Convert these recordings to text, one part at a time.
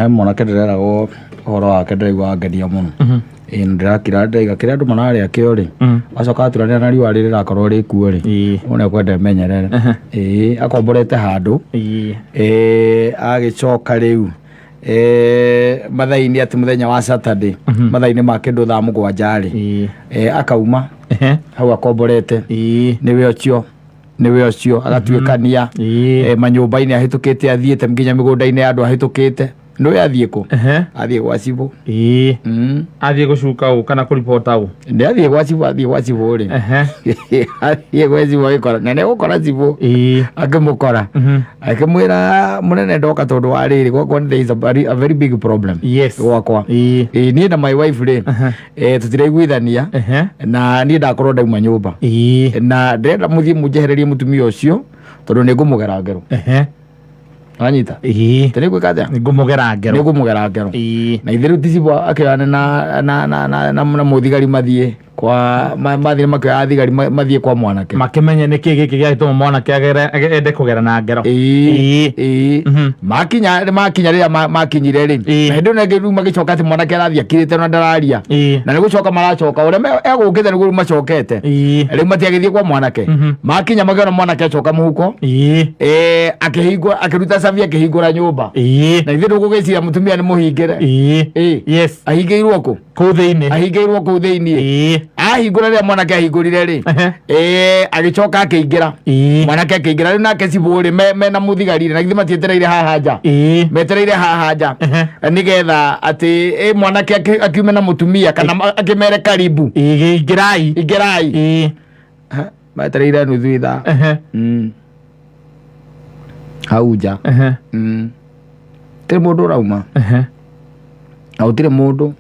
He mwanake ndĩreragwo ũhoro wake, ndĩraigua wangenia mũno. Ĩĩ, na ndĩrakira ndaiga kĩrĩa andũ mararĩa kĩo rĩ, acoka aturanĩra na riũa rĩrĩ rĩrakorwo rĩkuo rĩ, ũyũ nĩ ekwenda emenyerere. Ĩĩ, akomborete handũ. Ĩĩ, agĩcoka rĩu mathaa-inĩ atĩ mũthenya wa Saturday, mathaa-inĩ ma kĩndũ thaa 7 rĩ, akauma hau akomborete. Nĩwe ũcio, nĩwe ũcio agatuĩkania manyũmba-inĩ ahĩtũkĩte, athiĩte nginya mĩgũnda-inĩ ya andũ ahĩtũkĩte. Nĩwe athiĩ kũ? Athiĩ gwa cibũ. Athiĩ gũcuka ũ kana kũribota ũ? Nĩ athiĩ gwa cibũ, athiĩ gwa cibũ rĩ, athiĩ gwa cibũ agĩkora na nĩ egũkora cibũ. Akĩmũkora, akĩmwĩra, "Mũnene, ndoka tondũ wa rĩrĩ, gwakwa there is a very big problem gwakwa. Ĩĩ, niĩ na my wife rĩ, tũtiraiguithania na niĩ ndakorwo ndauma nyũmba na ndĩrenda mũthiĩ mũnjehererie mũtumia ũcio tondũ nĩ ngũmũgera ngero." Wanyita? Tĩ nĩ gwĩka atĩa? Ngũmũgera ngero. Nĩ ngũmũgera ngero. Na ithe rĩu ti cibũ akĩoyane na mũthigari mathiĩ kwa mathiĩ makĩoya thigari mathiĩ kwa mwanake. Makĩmenye nĩ kĩ gĩkĩ gĩagĩtũma mwanake ende kũgera na ngero. Ĩĩ. Makinya, makinya rĩrĩa makinyire rĩ, na hĩndĩ ĩyo ningĩ rĩu magĩcoka atĩ mwanake arathiĩ akirĩte na ndararia. Na nĩ gũcoka maracoka ũrĩa egũkĩte nĩguo rĩu macokete. Rĩu matiagĩthiĩ kwa mwanake. Makinya makĩona mwanake acoka mũhuko. Akĩhingũra, akĩruta cabi, akĩhingũra nyũmba. Na ithuĩ ndũgũgĩciria mũtumia nĩ mũhingĩre. Ahingĩirwo kũ? Kũu thĩinĩ. Ahingĩirwo kũu thĩinĩ. Ahingũra, rĩrĩa mwanake ahingũrire rĩ, agĩcoka akĩingĩra. Mwanake akĩingĩra rĩu nake cibũ rĩ, mena mũthigari rĩ, na githĩ matietereire haha nja? Metereire haha nja nĩgetha atĩ mwanake akiume na mũtumia kana akĩmere karibu. Ingĩrai. Ingĩrai. Ha, metereire nuthu ithaa hau nja. Tirĩ mũndũ ũrauma na gũtirĩ mũndũ,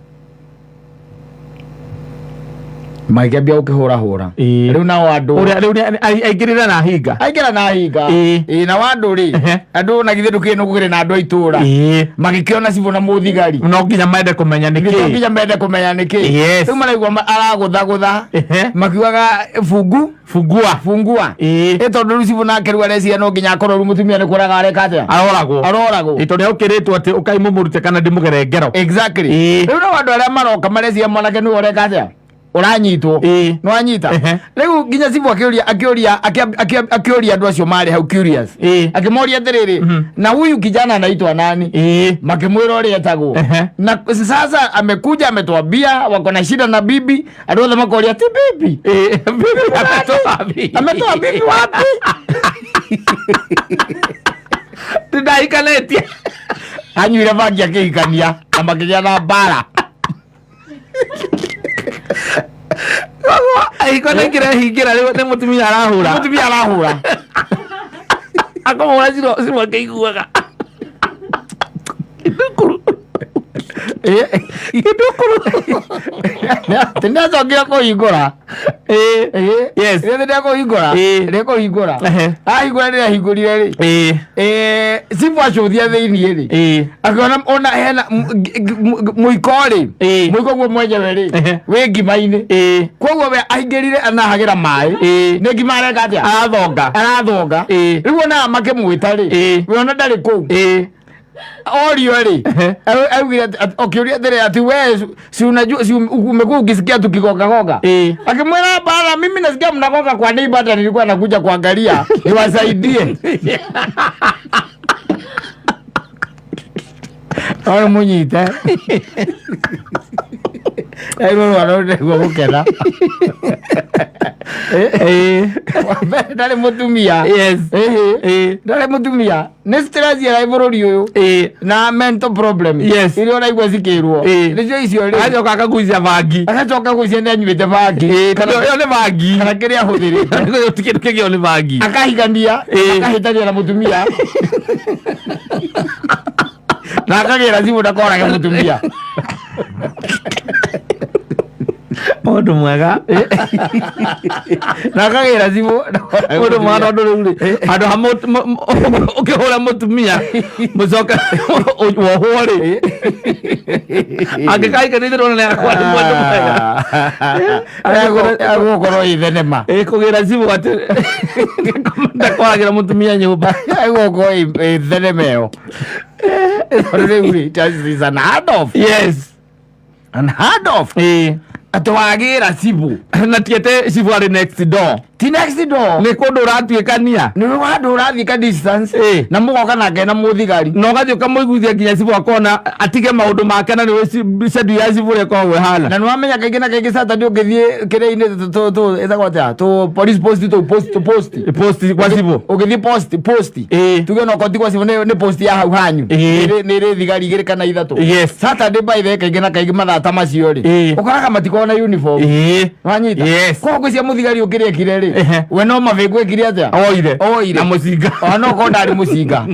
magĩkĩambia gũkĩhũrahũra. Rĩu nao andũ Ũrĩa rĩu aingĩrĩra na hinga. Aingĩra na hinga. Ĩĩ, nao andũ rĩ, andũ na githĩ ndũkĩrĩ nĩ na andũ a itũũra, magĩkĩona cibũ na mũthigari. No nginya mende kũmenya nĩ no kĩ. Nginya mende kũmenya nĩ kĩ. Rĩu maraigua aragũthagũtha, makiugaga fungu Fungua. Fungua. Ĩ tondũ rĩu cibũ nake rĩu areciria no nginya akorwo rĩu mũtumia nĩ kũraga areka atĩa? Aroragwo. Aroragwo. Ĩ tondũ ũkĩrĩtwo atĩ ũkai mũmũrute kana ndĩmũgere ngero. Exactly. Rĩu nao andũ arĩa maroka mareciria mwanake nĩwe ũreka atĩa, ũranyitwo. Nĩwanyita? Rĩu nginya cibũ akĩũria akĩũria akĩũria andũ acio marĩ hau curious, akĩmoria atĩrĩrĩ, "Na huyu kijana anaitwa nani?" Makĩmwĩra ũrĩa etagwo. Na sasa amekuja ametuambia wako na shida na bibi. Andũ othe makoria ti bibi. Bibi ametoa bibi. Ametoa bibi wapi? Ndindahikanĩtie. Anyuire bangi akĩhikania na makĩgĩa na mbara. Ahiko nĩ kĩrehingĩra rĩu nĩ mũtumia arahũra. Mũtumia arahũra. Akamũhũra ciro ciro akĩiguaga. Gĩthukuru. Gĩthukuru atĩ nĩacokire kũhingũra. Rĩrĩa ndekũhingũra, ndekũhingũra, ahingũra, rĩrĩa ahingũrire rĩ, cibũ acũthia thĩiniĩ rĩ, akĩona ona hena mũiko rĩ, mũiko guo mwenyewe rĩ, wĩ ngima-inĩ. Koguo we aingĩrire anahagĩra maĩ, nĩ ngima areka atĩa? Arathonga. Arathonga. Rĩu ona makĩmwĩta rĩ, we ona ndarĩ kũu. Orio rĩ, augire ũkĩũria atĩrĩ ati we si unajua si umekuwa ukisikia tukigonga gonga? Akimwĩra, "Bana, mimi nasikia mnagonga kwa neighbor, hata nilikuwa nakuja kuangalia niwasaidie." Oyo munyite rĩu rwaro nĩguo gũkena. Ndarĩ mũtumia. Ndarĩ mũtumia, nĩ stress ya bũrũri ũyũ na mental problem iria ũraigua cikĩrwo nĩcio icio rĩ. Agacoka akagucia bangi. Agacoka gũcia nĩ anyuĩte bangi. Tondũ ĩyo nĩ bangi. Kana kĩrĩa ahũthĩrĩte. Kĩndũ kĩngĩ ĩyo nĩ bangi. Akahikania, akahĩtania na mũtumia na akagĩra cibũ ndakorage mũtumia. Mũndũ mwega. Na akagĩra cibũ. Mũndũ mwega, tondũ rĩu rĩ, handũ ha ũkĩhũra mũtumia mũcoke wohwo rĩ, angĩkahikanĩte ndona nĩ akwa nĩ mũndũ mwega. Agũkorwo ĩ thenema. Ĩ kũgĩra cibũ atĩ ndakwaragĩra mũtumia nyũmba. Agũkorwo ĩ thenema ĩyo. Tondũ rĩu rĩ, it is unheard of. Unheard of. Atĩ wagĩra cibũ. Na tiete cibũ arĩ next door. Ti next door. Nĩ kũndũ ũratuĩkania. Nĩ handũ ũrathiĩ ka distance. Na mũgoka nake na mũthigari. Na ũgathiĩ ũkamũiguithia nginya cibũ akona atige maũndũ make, na nĩwe schedule ya cibũ ũrĩa ĩkoragwo ĩhana. Na nĩwamenya kaingĩ na kaingĩ Saturday ũngĩthiĩ kĩrĩa-inĩ ĩtagwo atĩa, tũ police post, tũ post, tũ post. Post kwa cibũ. Ũgĩthiĩ post, post. Tuge no koti kwa cibũ nĩ post ya hau hanyu. Nĩ ĩrĩ thigari 2 kana 3. Saturday by the way, kaingĩ na kaingĩ mathaa ta macio rĩ, ũkoraga matikoragwo na uniform. Wanyita? Yes. Koguo cia mũthigari ũkĩrĩkire rĩ, we no mabĩngũ ekire atĩa? Oire. Oire. Na mũcinga. Ona no korwo ndarĩ mũcinga.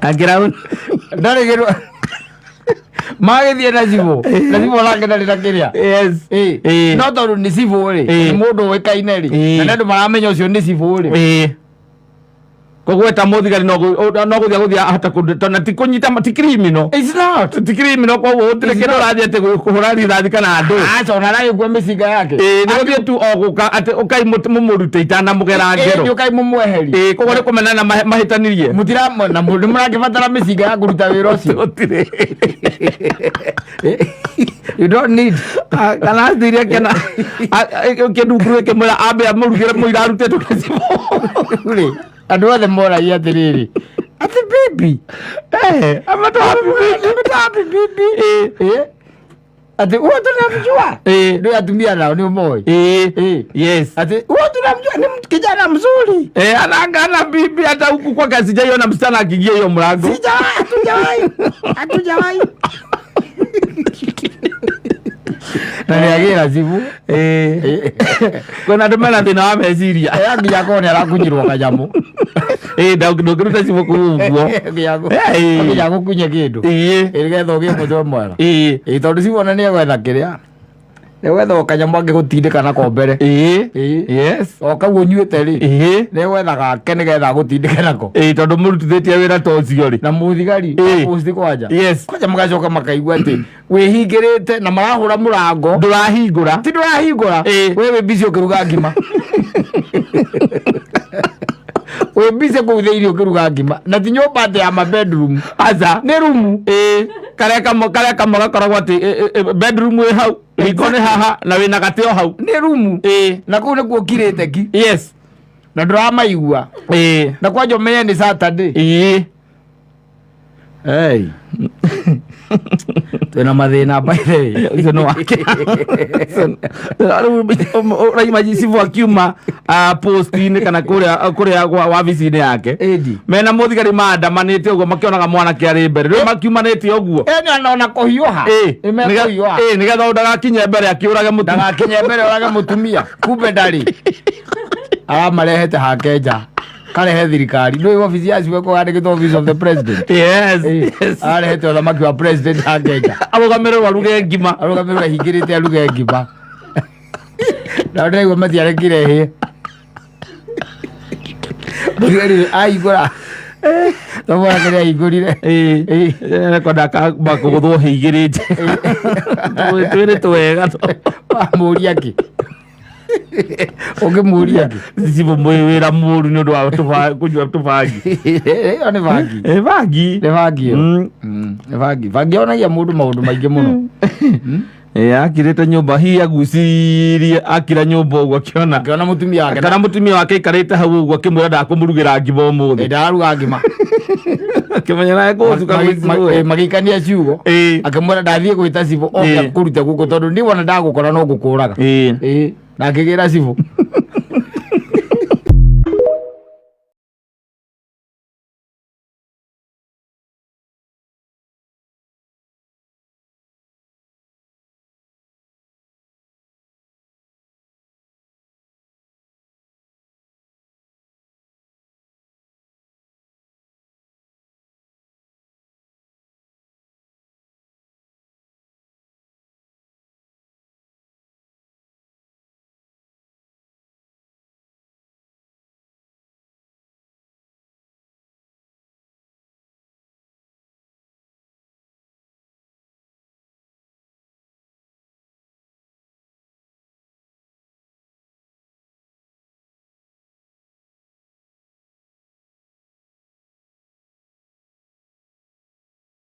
Angĩra Ndarĩ kĩndũ. Magĩthiĩ na cibũ. Na cibũ onake ndarĩ na kĩrĩa. No tondũ nĩ cibũ rĩ, nĩ mũndũ ũĩkaine rĩ, na nĩ andũ maramenya ũcio nĩ cibũ rĩ. Koguo ta mũthigari no gũthiĩ gũthiĩ ahota kũndũ tondũ na ti kũnyita, ti criminal. It's not. Ti criminal, koguo gũtirĩ It's kĩndũ not. ũrathiĩ atĩ kũhũra rithathi kana andũ. Aca, ona aragĩkua mĩcinga yake. Nĩ gũthiĩ tu o gũka atĩ ũkai mũmũrute itanamũgera ngero. Nĩ ũkai mũmweherie. Koguo nĩ kũmenana mahĩtanirie. Mũtira, na mũndũ mũrakĩbatara mĩcinga ya kũruta wĩra ũcio. Gũtirĩ. You don't need. Kana athire kena kĩndunguru ĩkĩmwĩra ambe amũrugĩre mũira arutĩtwo nĩ cibũ. Rĩ, andũ othe moragia atĩrĩrĩ, atĩ bibi. Ametoa bibi. Ametoa bibi. Atĩ huo tunamjua. Ndio atumia nao nĩ ũmoĩ. Atĩ huo tunamjua ni kijana mzuri. Anangana bibi hata huku kwake sijaiona msichana akiingia hiyo mlango. Sijawahi, hatujawahi. Hatujawahi. Na nĩ agĩra cibũ. Kwĩna andũ mena thĩna wa meciria. Nginya akorwo nĩ arakunyirwo kanyamũ. Ndũngĩruta cibũ kũu ũguo. Nginya agũkunye kĩndũ. Nĩgetha ũgĩe mũtwe mwega. Tondũ cibũ ona nĩ egwetha kĩrĩa. Nĩ egwetha o kanyamũ angĩgũtindĩka nako mbere. O kau ũnyuĩte rĩ. Nĩ egwetha gake nĩgetha agũtindĩke nako. Tondũ mũrutithĩtie wĩra ta ũcio rĩ. Na mũthigari, post kwanja. Kwanja magacoka makaigua atĩ wĩhingĩrĩte na marahũra mũrango. Ndũrahingũra. Ti ndũrahingũra. We wĩ busy ũkĩruga ngima. Wĩ busy kũu thĩinĩ ũkĩruga ngima. Na ti nyũmba atĩ ya ma bedroom. Aca. Nĩ rumu. Karĩa kamwe, karĩa kamwe gakoragwo atĩ, bedroom ĩ hau, riko nĩ haha, na wĩna gatĩ o hau. Nĩ rumu. Na kũu nĩkuo ũkirĩte ki. Na ndũramaigua. Na kwanja ũmenye nĩ Saturday. Hey. Twĩna mathĩna by the way. Ũcio nĩ wake. Rĩu ũraima cibũ akiuma post-inĩ kana kũrĩa wabici-inĩ yake. Ĩndi. Mena mũthigari maandamanĩte ũguo makĩonaga mwanake arĩ mbere. Rĩu makiumanĩte ũguo. Nĩ ona kũhiũha. Nĩ mekũhiũha. Nĩgetha ndagakinye mbere akĩũrage mũtumia. Ndagakinye mbere ũrage mũtumia. Kumbe ndarĩ. Aramarehete hake nja. Karehe thirikari. Ndũĩ wabici ya cibũ ĩkoragwo yandĩkĩtwo office of the president. Arehete ũthamaki wa president hake nja. Arũgamĩrĩrwo aruge ngima. Arũgamĩrĩrwo ahingĩrĩte aruge ngima. Na ndĩraigua matiarekire hĩe. Mũthigari ahingũra. To mwanake nĩ ahingũrire. Rekonda kũgũthwo hĩ igĩrĩ. Twĩrĩ twega. Wamũria kĩ? Ũngĩmũria kĩ? Cibũ mwĩ wĩra mũru nĩ ũndũ wa kũnyua tũbangi. Ĩyo nĩ bangi. Bangi. Nĩ bangi ĩyo. Nĩ bangi. Bangi yonagia mũndũ maũndũ maingĩ mũno. Akirĩte nyũmba hihi agucirie akira nyũmba ũguo akĩona. Akĩona mũtumia wake. Kana mũtumia wake aikarĩte hau ũguo akĩmwĩra ndakũmũrugĩra ngima ũmũthĩ. Ndararuga ngima. Akĩmenya naye kũcuka gũcukwo. Magĩikania ciugo. Akĩmwĩra ndathiĩ gwĩta cibũ oke kũrute gũkũ tondũ niĩ wona ndagũkora no ngũkũraga. Na akĩgĩra cibũ.